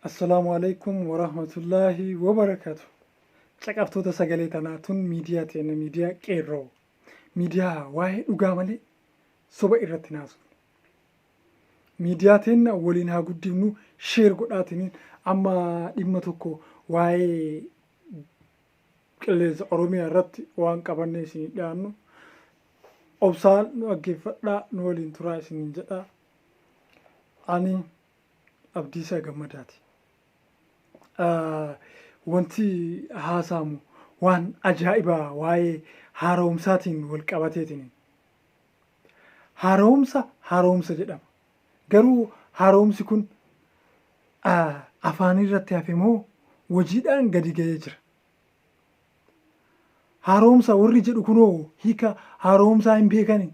Assalaamu alaikum warahmatullaahi wabarakaatu. Caqaftoota sagalee tanaa tun miidiyaa teenya, miidiyaa Qeerroo. Miidiyaa waa'ee dhugaa malee soba irratti naasofne. Miidiyaa teenya waliin haa guddifnu, share godhaatiniin. Amma dhimma tokko waa'ee qilleensa Oromiyaa irratti waan qabannee isinii dhiyaannu, obsaan nu dhaggeeffadhaa, nu waliin turaa isiniin jedha. Ani Abdiisaa Gammadaati. Wanti haasa'amu waan ajaa'ibaa waa'ee haaromsaatiin wal qabateetiin. Haaromsa haaromsa jedhama. Garuu haaromsi kun afaan irratti hafe moo hojiidhaan gadi ga'ee jira? Haaromsa warri jedhu kunoo hiika haaromsaa hin beekani.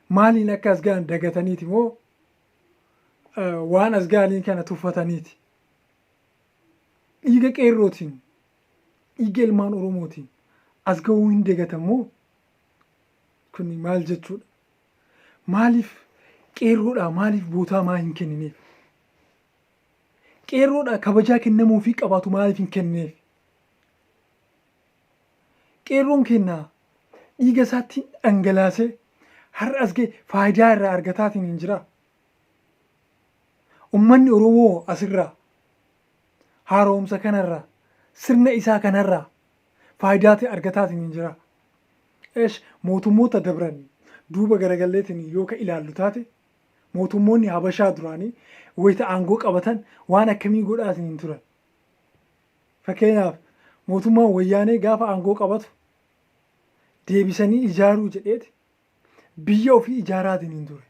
Maaliin akka as ga'an dagataniiti moo waan as ga'anii kana tuffataniiti? Dhiiga qeerrootiin, dhiiga ilmaan Oromootiin as ga'uu hin dagatan moo kun maal jechuudha? Maaliif qeerroodhaa maaliif bootaa maa hin kennineef? Qeerroodhaa kabajaa kennamuufii qabaatu maaliif hin kennineef? Qeerroon keenya dhiiga isaatti dhangalaasee har'a as ga'e, faayidaa irraa argataatiin hin jiraa? Uummanni Oromoo asirraa, haaromsa kanarraa, sirna isaa kanarraa faayidaa ta'e argataatiin hin jiraa? Eesh, mootummoota dabran duuba garagalleetiin yoo ka ilaallu taate, mootummoonni Habashaa duraanii wayita aangoo qabatan waan akkamii godhaatiin hin turan? Fakkeenyaaf, mootummaan Wayyaanee gaafa aangoo qabatu deebisanii ijaaruu jedheeti biyya ofii ijaaraatiin hin ture.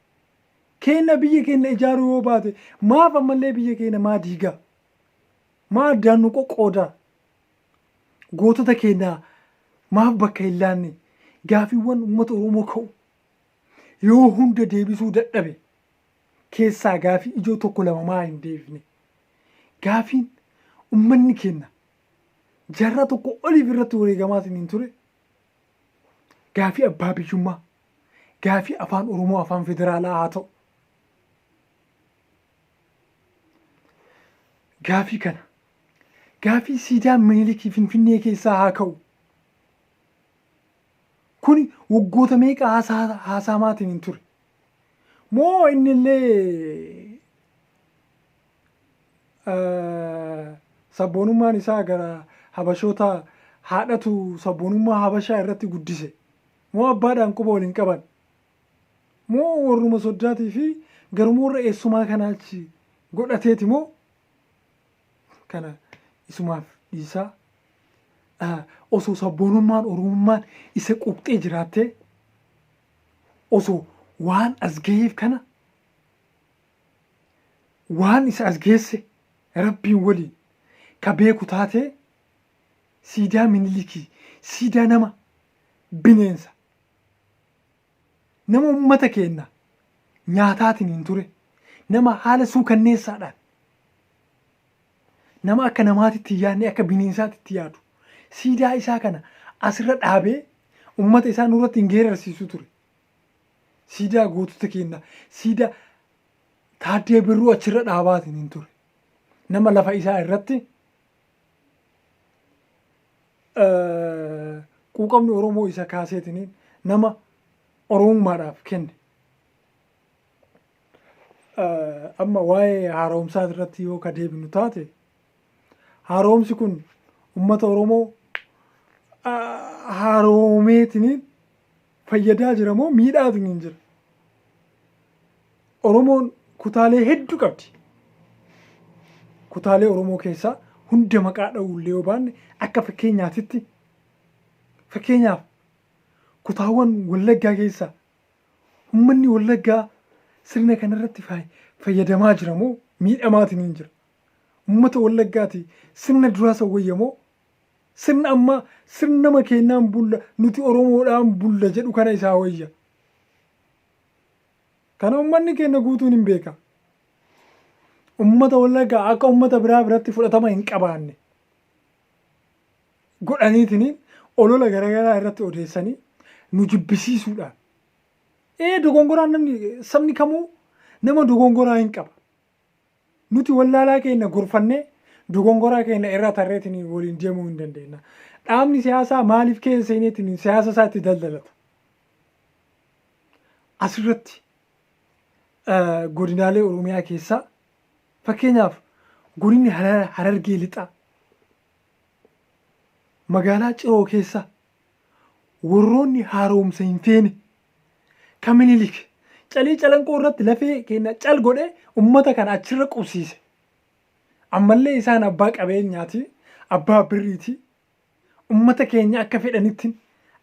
Keenya biyya keenya ijaaruu yoo baate, maaf ammallee biyya keenya maa diigaa? Maa addaan nu qoqqoodaa? Gootota keenya maaf bakka hin laanne? Gaafiiwwan uummata Oromoo ka'u yoo hunda deebisuu dadhabe, keessaa gaafii ijoo tokko lama maa hin deebifne? Gaafiin uummanni keenya jaarraa tokko oliif irratti wareegamaatiin hin ture gaafii abbaa biyyummaa, gaafii afaan Oromoo afaan federaalaa haa ta'u. Gaafii kana, gaafii siidaan Minilikii Finfinnee keessaa haa ka'u. Kuni waggoota meeqa haasaamaatiin hin ture? Moo innillee sabboonummaan isaa gara Habashoota, haadhatu sabboonummaa Habashaa irratti guddise? Moo abbaadhaan quba waliin qaban? Moo warruma soddaatii fi garuma warra eessumaa kanaa achi godhateeti moo? Kana isumaaf dhiisaa. Osoo sabboonummaan Oromummaan isa quuqxee jiraattee, osoo waan as gaheef kana, waan isa as geesse Rabbiin waliin ka beeku taatee, siidaa Minilikii, siidaa nama bineensa, nama ummata keenya nyaataatiin hin ture, nama haala suukanneessaadhaan, nama akka namaatitti hin yaadne, akka bineensaatitti yaadu, siidaa isaa kana asirra dhaabee ummata isaa nurratti hin geerarsiisu ture. Siidaa gootota keenya, siidaa Taaddee Birruu achirra dhaabaatiin hin ture. Nama lafa isaa irratti quuqamni Oromoo isa kaaseetiniin nama Oromummaadhaaf kenne. Amma waa'ee haaromsaa irratti yoo ka deebinu taate, haaromsi kun uummata Oromoo haaroomeetiniin fayyadaa jira moo miidhaatiniin jira? Oromoon kutaalee hedduu qabdi. Kutaalee Oromoo keessaa hunda maqaa dha'uullee yoo baanne, akka fakkeenyaatitti, fakkeenyaaf kutaawwan Wallaggaa keessaa uummanni Wallaggaa sirna kanarratti fayyadamaa jira moo miidhamaatiin jira? Uummata Wallaggaati sirna duraa san wayya moo sirna ammaa, sirna keenyaan bulla, nuti Oromoodhaan bulla jedhu kana isaa wayya? Kana uummanni keenya guutuun hin beeka. Uummata Wallaggaa akka uummata biraa biratti fudhatama hin qabaanne godhaniitiin olola garaagaraa irratti odeessanii nu jibbisiisuudhaan. Ee, dogongoraan namni, sabni kamuu Nama dogongoraa hin qaba. Nuti wallaalaa keenya gorfannee dogongoraa keenya irra tarreetiin waliin deemuu hin dandeenya. Dhaabni siyaasaa maaliif keessa seeneetiin siyaasa isaa itti daldalata? Asirratti godinaalee Oromiyaa keessaa, fakkeenyaaf godinni Harargee Lixaa magaalaa Ciroo keessa, warroonni haaromsa hin feene ka Minilik calii Calanqoo irratti lafee keenya cal godhe ummata kana achirra qubsiise. Ammallee isaan abbaa qabeenyaati, abbaa birriiti. Ummata keenya akka fedhanitti,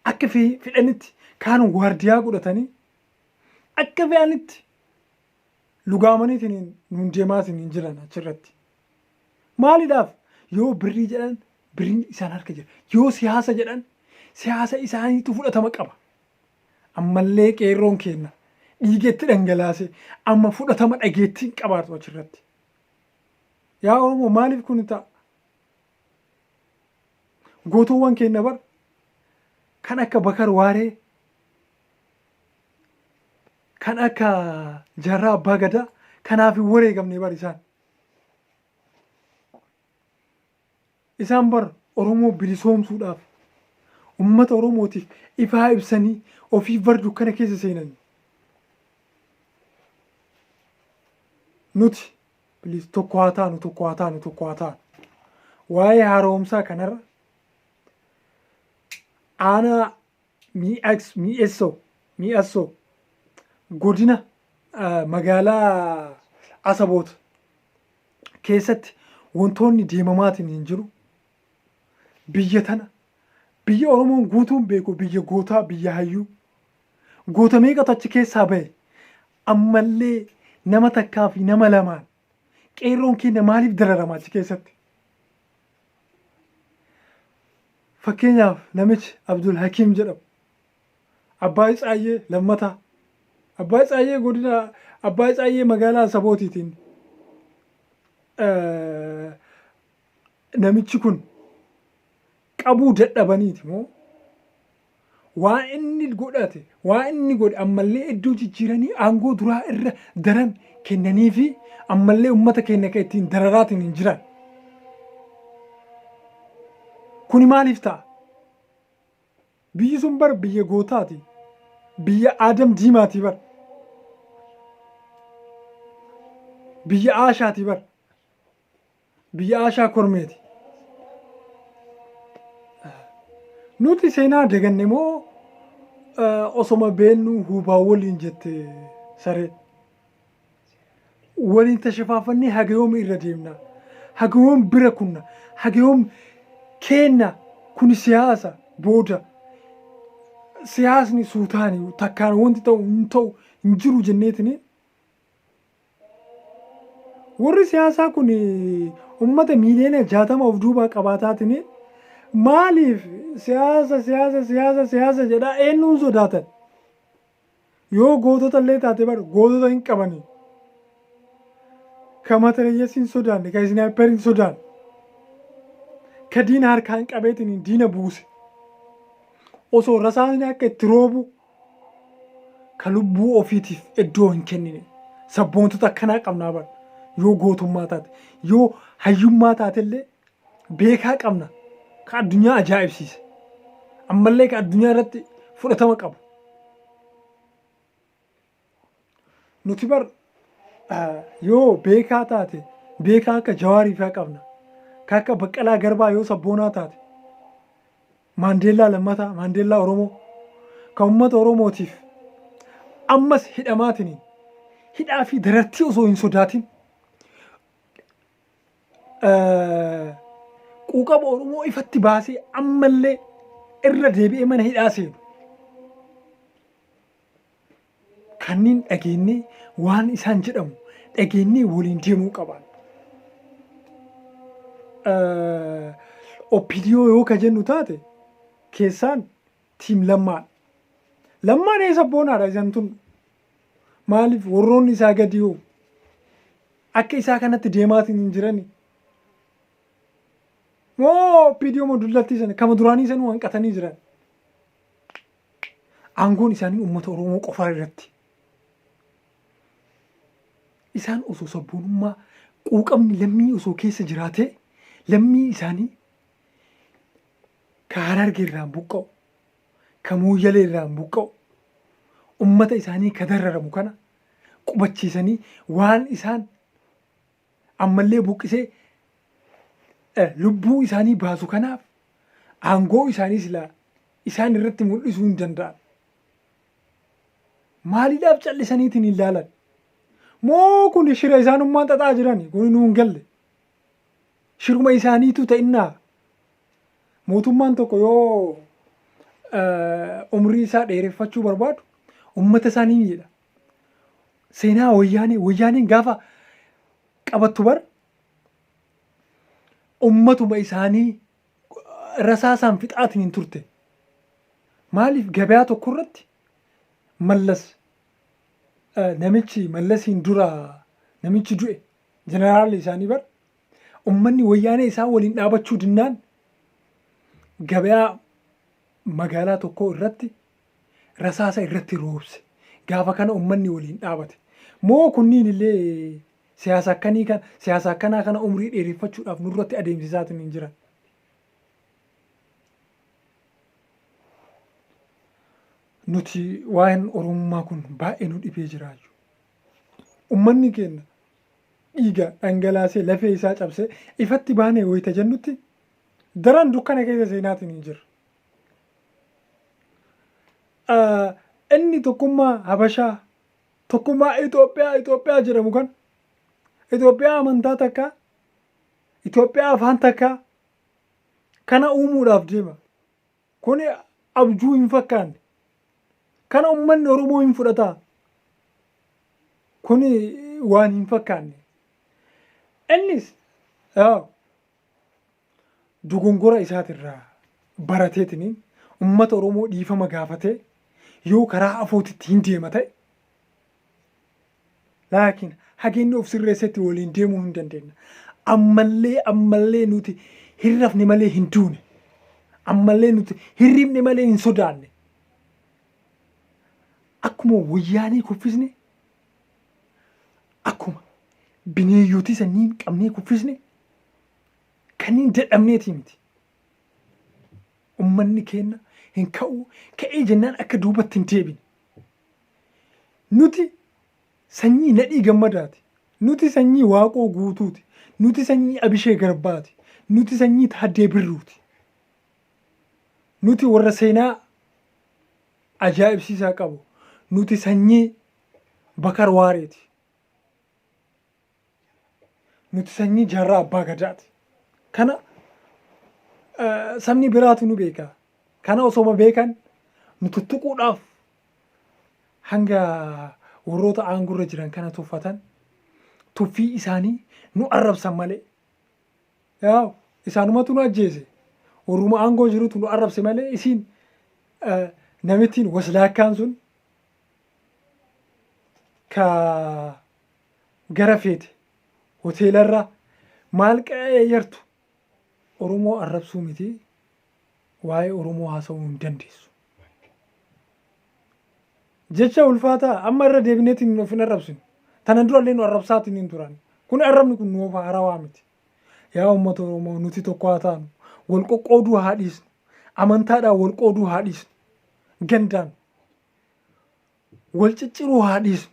akka fedhanitti kaan waardiyaa godhatanii, akka fe'anitti lugaamaniitiin nuun deemaatiin hin jiran achirratti. Maaliidhaaf? Yoo birrii jedhan birriin isaan harka jira. Yoo siyaasa jedhan siyaasa isaaniitu fudhatama qaba. Ammallee qeerroon keenya dhiigetti dhangalaase amma fudhatama dhageettii hin qabaatu achirratti. Yaa Oromoo, maaliif kun ta'a? Gootowwan keenya bar kan akka Bakar Waaree, kan akka Jaarraa Abbaa Gadaa kanaaf hin wareegamne bar isaan. Isaan bar Oromoo bilisoomsuudhaaf, ummata Oromootiif ifaa ibsanii ofii bar dukkana keessa seenan. Nuti please tokko haa taanu, tokko haa taanu, tokko haa taanu. Waa'ee haaromsaa kanarra aanaa Mi'eessoo, godina magaalaa Asaboot keessatti wantoonni deemamaatiin hin jiru. Biyya tana, biyya Oromoon guutuun beeku, biyya gootaa, biyya hayyuu. Goota meeqatu achi keessaa bahe? Ammallee nama takkaa fi nama lamaan qeerroon keenya maaliif dararama achi keessatti? Fakkeenyaaf namichi Abdul Hakiim jedhamu, Abbaa Itsaayyee lammataa. Abbaa Itsaayyee godina Abbaa Itsaayyee magaalaa Asabootiitiin namichi kun qabuu dadhabaniiti moo waan inni godhate, waan inni godhe ammallee iddoo jijjiiranii aangoo duraa irra daran kennanii fi ammallee uummata keenya kan ittiin dararaatiin hin jiran. Kuni maaliif ta'a? Biyyi sun bar biyya gootaati. Biyya Aadam Diimaati bar. Biyya Aashaati bar. Biyya Aashaa Kormeeti. Nuti seenaa daganne moo osoma beennuu huubaa waliin jette saree. Waliin tashafaafannee haga yoom irra deemna? Haga yoom bira kunna? Haga yoom keenna kun siyaasa booda? Siyaasni suutaani takkaan wanti ta'u hin ta'u hin jiru jenneetini. Warri siyaasaa kun ummata miiliyoona 60 of duubaa qabaataatini maaliif siyaasa, siyaasa, siyaasa, siyaasa jedhaa eenyuun sodaatan? Yoo gootota illee taate bar gootota hin qabanii. Ka matarayyasii hin sodaanne, ka sniper hin sodaanne, ka diina harkaan qabeetiin diina buuse. Osoo rasaasni akka itti roobu ka lubbuu ofiitiif iddoo hin kennine. Sabboontota akkanaa qabnaa bar. Yoo gootummaa taate, yoo hayyummaa taatellee beekaa qabna. Ka addunyaa ajaa'ibsiise. Ammallee ka addunyaa irratti fudhatama qabu. Nuti bar yoo beekaa taate beekaa akka Jawaarii fa'aa qabna. Ka akka Baqqalaa Garbaa yoo sabboonaa taate. Maandeellaa lammataa, Maandeellaa Oromoo. Kan uummata Oromootiif ammas hidhamaatiniin hidhaa fi darartii osoo hin sodaatin quuqama Oromoo ifatti baasee ammallee irra deebi'ee mana hidhaa seenu. Kanneen dhageenyee waan isaan jedhamu dhageenyee waliin deemuu qaban. OPDO yoo ka jennu taate keessaan team Lammaadha. Lammaan eessa boonaadha isaan tun? Maaliif warroonni isaa gadi hoo akka isaa kanatti deemaatiin hin jirani? Moo OPDO moo dullattii sana kama duraanii sanuu hanqatanii jiran? Aangoon isaanii uummata Oromoo qofaa irratti. Isaan osoo sabboonummaa quuqamni lammii osoo keessa jiraatee lammii isaanii ka Harargee irraan buqqa'u, ka Mooyyalee irraan buqqa'u, ummata isaanii ka dararamu kana qubachiisanii waan isaan ammallee buqqisee lubbuu isaanii baasu kanaaf aangoo isaanii silaa isaan irratti mul'isuu hin danda'an. Maaliidhaaf callisaniitiin hin laalan? Moo kun shira isaanummaan xaxaa jirani? Kun nuu hin galle. Shiruma isaaniitu ta'innaa. Mootummaan tokko yoo umrii isaa dheereffachuu barbaadu ummata isaa ni miidha. Seenaa wayyaanee wayyaaneen gaafa qabattu bar ummatuma isaanii rasaasaan fixaatiin hin turte. Maaliif gabayaa tokko irratti Mallas namichi Mallasiin dura namichi du'e jeneraalli isaanii bar ummanni wayyaanee isaan waliin dhaabachuu dinnaan gabayaa magaalaa tokkoo irratti rasaasa irratti roobse. Gaafa kana ummanni waliin dhaabate. Moo kunniin illee siyaasa akkanii kan siyaasa akkanaa kana umrii dheereffachuudhaaf nurratti adeemsisaatiin hin jiran. Nuti waa'een Oromummaa kun baay'ee nu dhibee jiraayyu. Ummanni keenya dhiiga dhangalaasee lafee isaa cabsee ifatti baanee wayita jennutti daran dukkana keessa seenaatiin hin jirra. Inni tokkummaa Habashaa, tokkummaa Itoophiyaa Itoophiyaa jedhamu kan Itoophiyaa amantaa takka, Itoophiyaa afaan takka kana uumuudhaaf deema. Kuni abjuu hin fakkaanne. Kana ummanni Oromoo hin fudhataa. Kuni waan hin fakkaanne. Innis dogongora isaatirraa barateetiniin ummata Oromoo dhiifama gaafatee yoo karaa afootitti hin deema ta'e laakiin haga inni of sirreessetti waliin deemuu hin dandeenya. Ammallee ammallee nuti hin rafne malee hin duune. Ammallee nuti hin ribne malee hin sodaanne. Akkuma wayyaanee kuffisne akkuma bineeyyotii sanniin qabnee kuffisne kanneen dadhabneetii miti. Ummanni keenna hin ka'u ka'ee jennaan akka duubatti hin deebine. Nuti sanyii Nadhii Gammadaati. Nuti sanyii Waaqoo Guutuuti. Nuti sanyii Abishee Garbaati. Nuti sanyii Taaddee Birruuti. Nuti warra seenaa ajaa'ibsiisaa qabu. Nuti sanyii Bakar Waareeti. Nuti sanyii Jaarraa Abbaa Gadaati. Kana sabni biraatu nu beeka. Kana osoma beekan nu tuttuquudhaaf hanga warroota aangorra jiran kana tuffatan tuffii isaanii nu arrabsan malee. Yaa isaanumatu nu ajjeese. Warruma aangoo jirutu nu arrabse malee isiin namittiin waslaakkaan sun ka gara feete hoteelarra maal qe'eeyartu Oromoo arrabsuu miti waa'ee Oromoo haasa'uu hin dandeessu. Jecha ulfaataa amma irra deebineetiin of hin arrabsinu. Tanan durallee nu arrabsaatiin hin turan. Kun arrabni kun nuuf haarawaa miti. Yaa uummata Oromoo nuti tokko haa taanu. Wal qoqqooduu haa dhiisnu. Amantaadhaan wal qooduu haa dhiisnu. Gandaan wal cicciruu haa dhiisnu.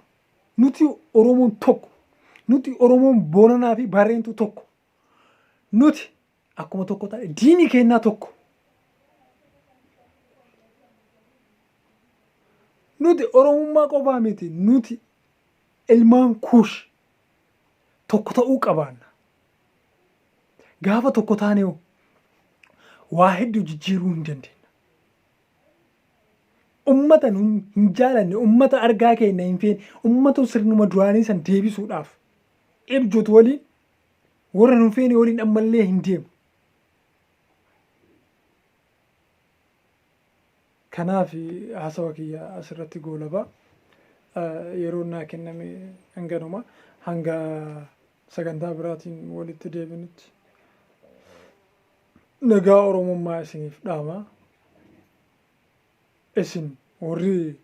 Nuti Oromoon tokko. Nuti Oromoon Booranaa fi Bareentuu tokko. Nuti akkuma tokko taane diinii keennaa tokko. Nuti Oromummaa qofaa miti. Nuti ilmaan Kuush tokko ta'uu qabaanna. Gaafa tokko taane hoo waa hedduu jijjiiruu hin dandeenya. Ummata nu hin jaalanne, ummata argaa keenya hin feene, ummata sirnuma duraanii san deebisuudhaaf ebjotu waliin warra nu hin feene waliin ammallee hin deemu. Kanaaf haasawa kiyya asirratti goolaba. Yeroon naa kenname hanganuma. Hanga sagantaa biraatiin walitti deebinutti nagaa Oromummaa isiniif dhaama. Isin warri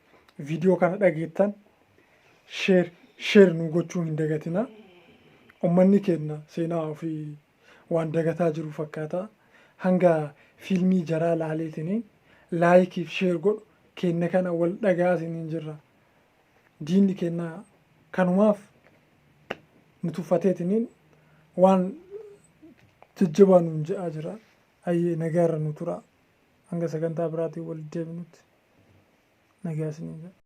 viidiyoo kana dhageettan share Share nu gochuu hin dagatina. Ummanni keenya seenaa ofii waan dagataa jiru fakkaata. Hanga fiilmii jaraa laaleetiniin like iif share godhu keenya kana wal dhagaa isiniin jirra. Diinni keenya kanumaaf nu tuffateetiniin waan jajjabaa nuun je'aa jira. Hayyee, nagaarra nu tura. Hanga sagantaa biraatiin wal deebinutti nagaa isiniin jedha.